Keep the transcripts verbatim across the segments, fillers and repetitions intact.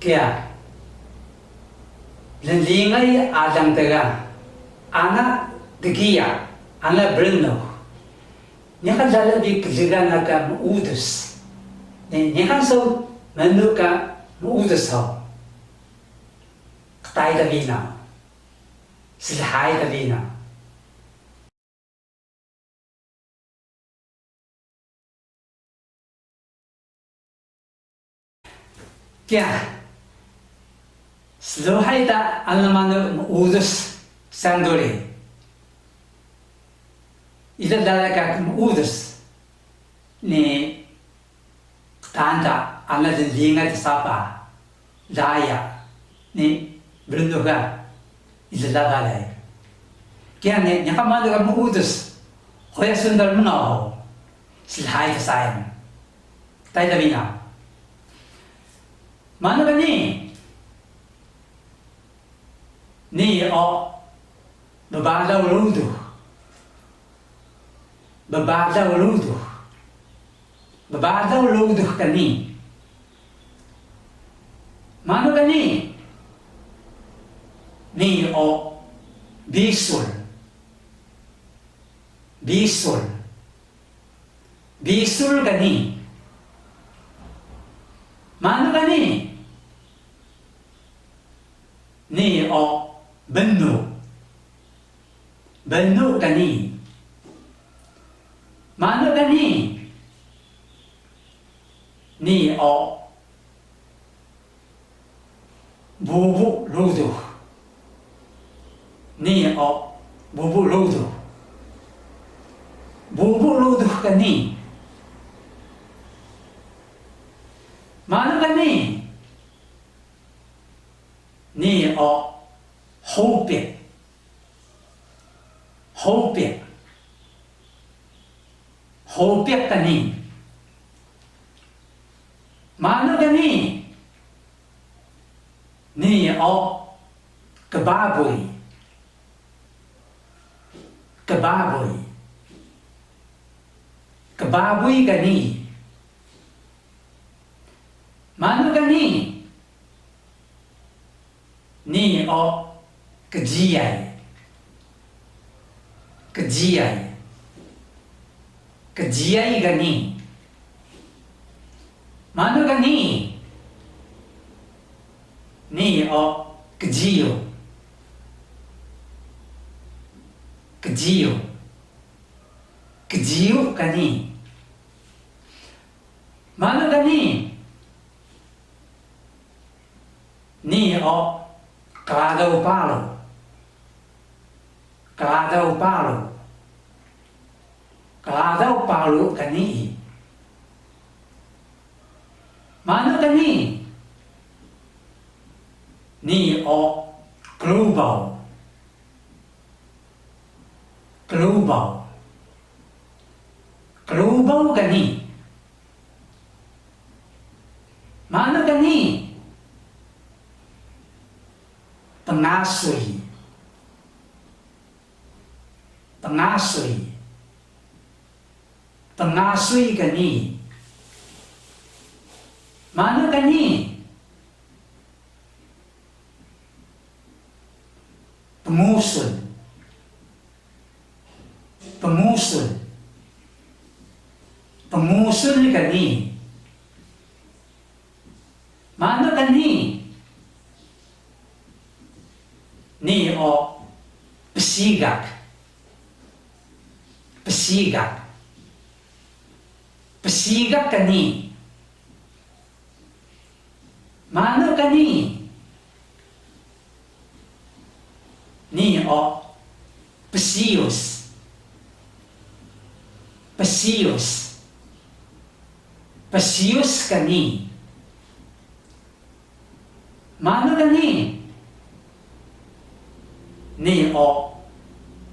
Kiya, lnlingay alang dga, ana dgiyaq, ana brnux. Niqan lala bi klgan na ka meudus. Ni, niqan saw manu ka meudus hug? Qtai ta binaw. Slhay ta binaw. Kiya, slhay ta ana manu meudus saan duri. Ida lala ka meudus ni, qtaan ta ana lnlingay sapah, daya, ni brnux ga, ida lala balay. Kiya ni, niqan manu ka meudus, huya sun dal mnaw hug? Slhay ta sayang. Qtai ta binaw. Manu ka nii? Nii o bbaraw rudux. Bbaraw rudux. Bbaraw rudux ka nii. Manu ka nii? Nii o bisul. Bisul. Bisul ka nii. Manu ka nii? Nii o bnux. Bnux ka nii. Manu ka nii? Nii o bubu rudux. Nii o bubu rudux. Bubu rudux ka nii. Manu ka nii? Nii o hupiq. Hupiq. Hupiq ka nii. Manu ka nii? Nii o kbabuy. Kbabuy. Kbabuy ka nii. Manu ka nii? Nii o kjiyay. Kjiyay. Kjiyay ka nii. Manu ka nii? Nii o kjiyu. Kjiyu. Kjiyu ka nii. Manu ka nii? Nii o kladaw paru. Kladaw paru. Kladaw paru ka nii. Manu ka nii? Nii o qlubaw. Qlubaw. Qlubaw ka nii. Manu ka nii? Pngasuy. Pngasuy. Pngasuy ka nii. Manu ka nii? Pngusul. Pngusul. Pngusul ka nii. Manu ka nii? Nii o psigak. Psigak. Psigak ka nii. Manu ka nii? Nii o psiyus. Psiyus. Psiyus ka nii. Manu ka nii? Nii o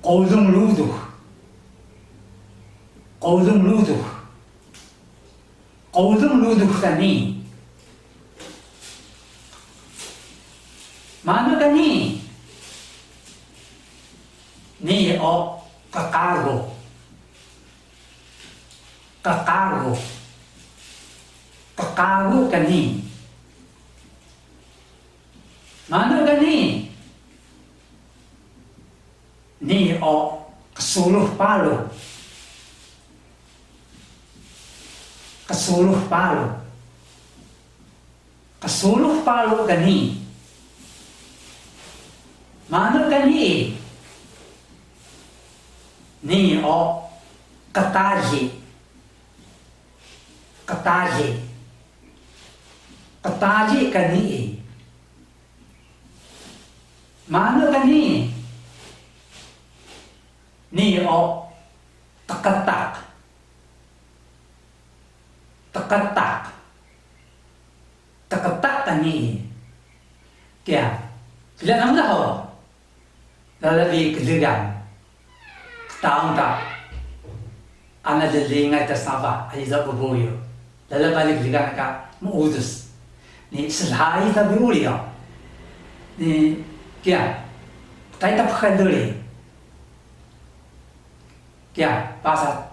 qulung rudux. Qulung rudux. Qulung rudux ka nii. Manu ka nii? Nii o qqaru. Qqaru. Qqaru ka nii. Manu ka nii? Nii o qsurux paru. Qsurux paru. Qsurux paru ka nii. Manu ka nii? Nii o qtaji. Qtaji. Qtaji ka nii. Manu ka nii? Nii o tqtaq. Tqtaq. Tqtaq ka nii. Kiya, kla namu da hug? Lala bi klgan. Qtaun ta ana llingay ta saba, aji do bbuyu. Lala bale klgan ka meudus. Ni slhayi ta bi uri o. Ni kiya, qtai ta pkan duri. Kiya, pasa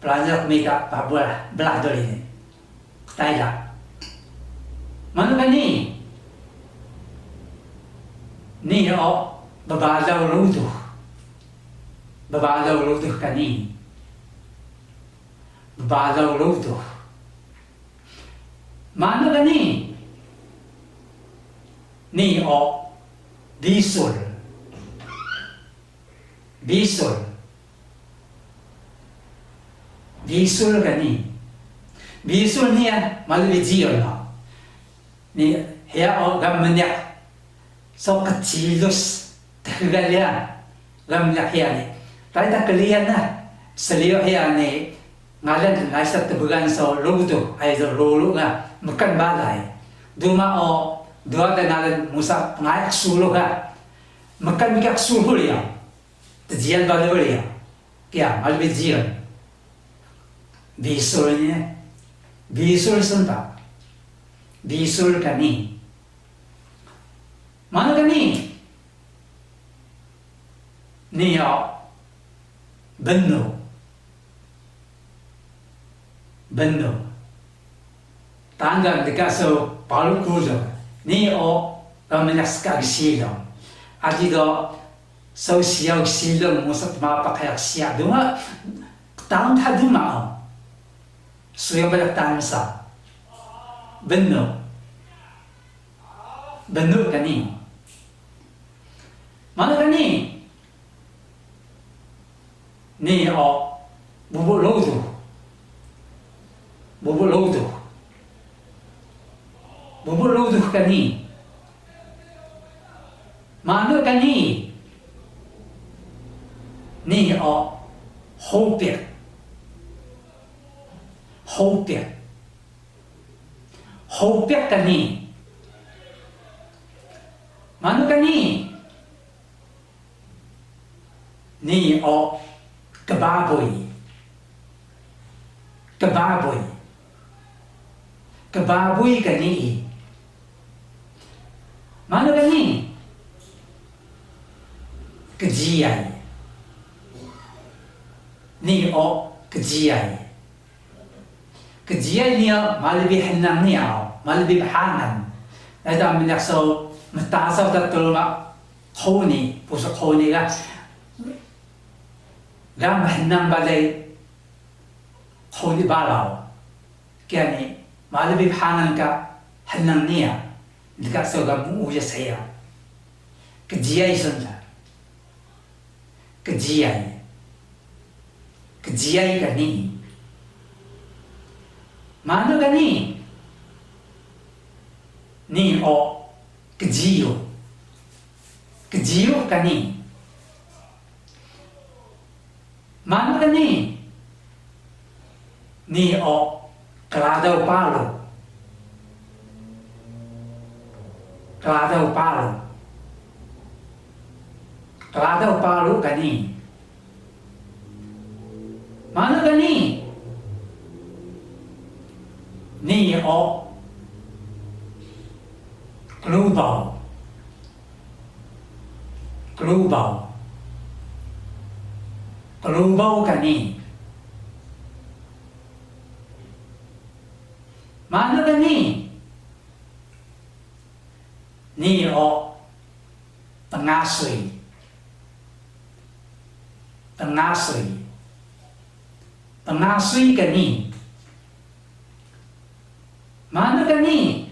pelajar mita pa brah, brah duri ni. Qtai da. Manu ka nii? Nii o bbalaw rudux. Bbalaw rudux ka nii. Bbalaw rudux. Manu ka nii? Nii o bisul. Bisul. Bisul ka nii. Bisul niya malu bi jiyun o. Ni hiya o ga mniq so qcilus tggal ya. Ga mniq hiya ni. Qtai ta kliyan na. Sliyu hiya ni ngalan na isa tbgan so rudux, ay so ruru ga mkan balay. Duma o dua ta ngalan musa pngayak sulu ga. Mkan bi ka qsurux uri ya. Tjiyan balay uri ya. Kiya, malu bi jiyun. Bisul nii. Bisul sun ta. Bisul ka nii. Manu ka nii? Nii o bnu. Bnu. Tanga dka so paru kulu. Nii o ga mniq ska gsilung. Aji do so siyaw gsilung musa tmapa ka hiya gsiya duma. Qtaun ta duma o. Suyaw bale qtaun sa. Bnu. Bnu ka nii. Manu ka nii? Nii o bubu rudux. Bubu rudux. Bubu rudux ka nii. Manu ka nii? Nii o hupiq. Hupiq. Hupiq ka nii. Manu ka nii? Nii o kbabuy. Kbabuy. Kbabuy ka nii. Manu ka nii? Kjiyay. Nii o kjiyay. Kjiyay niya malu bi hnang niya, malu bi bhangan. Ida mniq so mtasaw ta truma qhuni, pusu qhuni ga, ga mhnang balay qhuni baraw. Kiya ni malu bi bhangan ka hnang niya, dka so ga muuyas hiya. Kjiyay sun ta. Kjiyay. Kjiyay ka nii. Manu ka nii? Nii o kjiyu. Kjiyu ka nii. Manu ka nii? Nii o kladaw paru. Kladaw paru. Kladaw paru ka nii. Manu ka nii? Nii o qlubaw. Qlubaw. Qlubaw ka nii. Manu ka nii? Nii o Tngasuy. Tngasuy. Tngasuy ka nii. Manu ka nii?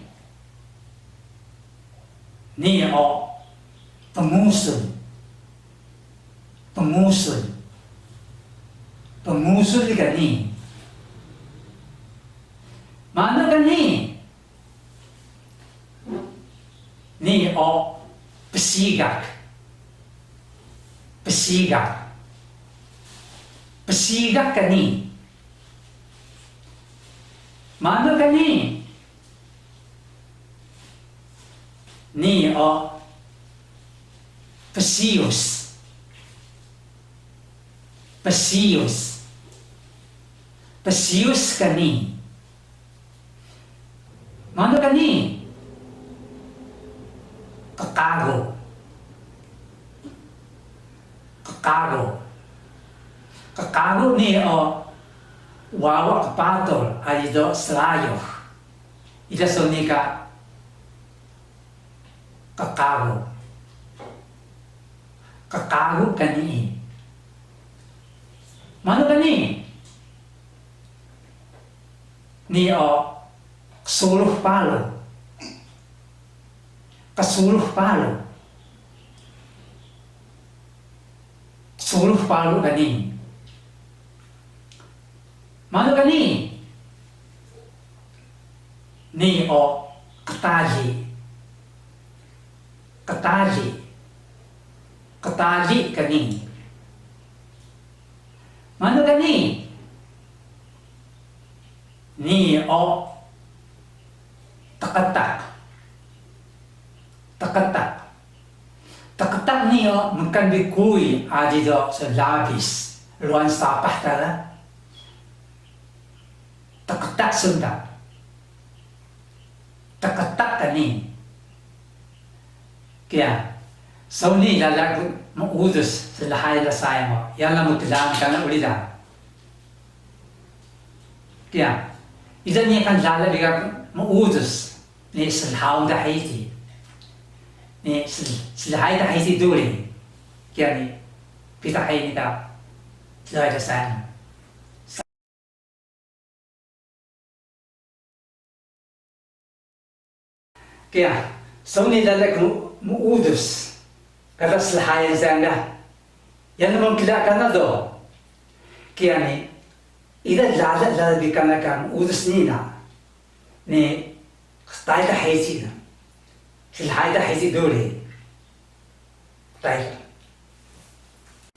Nii o tngusul. Tngusul. Tngusul ka nii. Manu ka nii? Nii o psigak. Psigak. Psigak ka nii. Manu ka nii? Nii o psiyus. Psiyus. Psiyus ka nii. Manu ka nii? Qqaru. Qqaru. Qqaru nii o wawa qpatur aji do slayux. Ida saw nii ka qqaru. Qqaru ka nii. Manu ka nii? Nii o qsurux paru. Qsurux paru. Qsurux paru ka nii. Manu ka nii? Nii o qtali. Qtali. Qtali ka nii. Manu ka nii? Nii o tqtaq. Tqtaq. Tqtaq nii o mkan bi kuwi aji do slabis, ruwan sapah ta ga. Tqtaq sun da. Tqtaq ka nii. Kiya, saw nii lala ku meudus slhayan da sayang o, yala mklaan kana uri da. Kiya, ida niqan lala bi ka meudus, ni slhaun da hiyi. Ni sl-, slhayan da hiyi duri. Kiya ni, pita hiyi ni ka, slhayan da sayang. Kiya, saw nii lala ku meudus, kata slhayan sayang da. Yala mklaan kana do. Kiya ni, ida lala, lala bi kana ka meudus nii na. Ni, qtai ta hiyi na. Slhayan ta hiyi duri. Qtai.